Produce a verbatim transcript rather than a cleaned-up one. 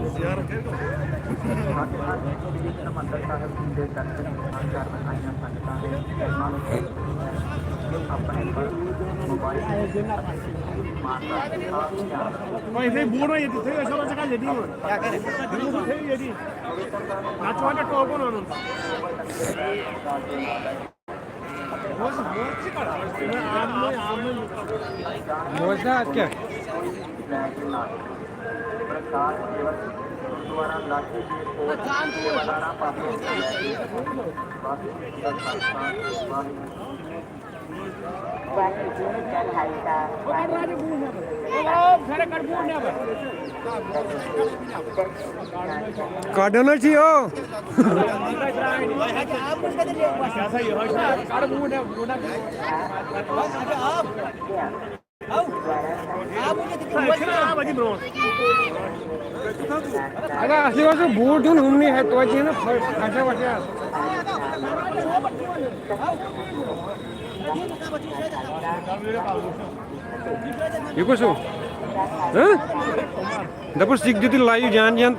زیارت ہے۔ پاکستان ایکٹیویسٹ منتر صاحب سٕنٛدِ قتلٕچ ژھانٛڈ کرنہٕ آیہِ نہٕ سنگتن ٹیکنالوجی اپنے پر موبائل وۄنۍ یِتھُے بوٗٹھ وۄنۍ ییٚتی تھٲیِو، أسۍ وَنو ژےٚ کَتھ ییٚتی وۄنۍ۔ ییٚتی تھٲیِو ییٚتی۔ نَتہٕ چھُ وۄنۍ مےٚ ٹوکُن اَنُن۔ بوز نا، اَتھ کیٛاہ؟ کڑن چی ہو۔ اگر اصلی واسو بوٹ دیُن ہُمنٕے ہے، توتہِ چھِ نہٕ پھَ-، پھَٹھا وَٹھا۔ یہِ کُس ہیوٗ؟ ہہ؟ دَپُس، یہِ دِتُے لایِو جان جان۔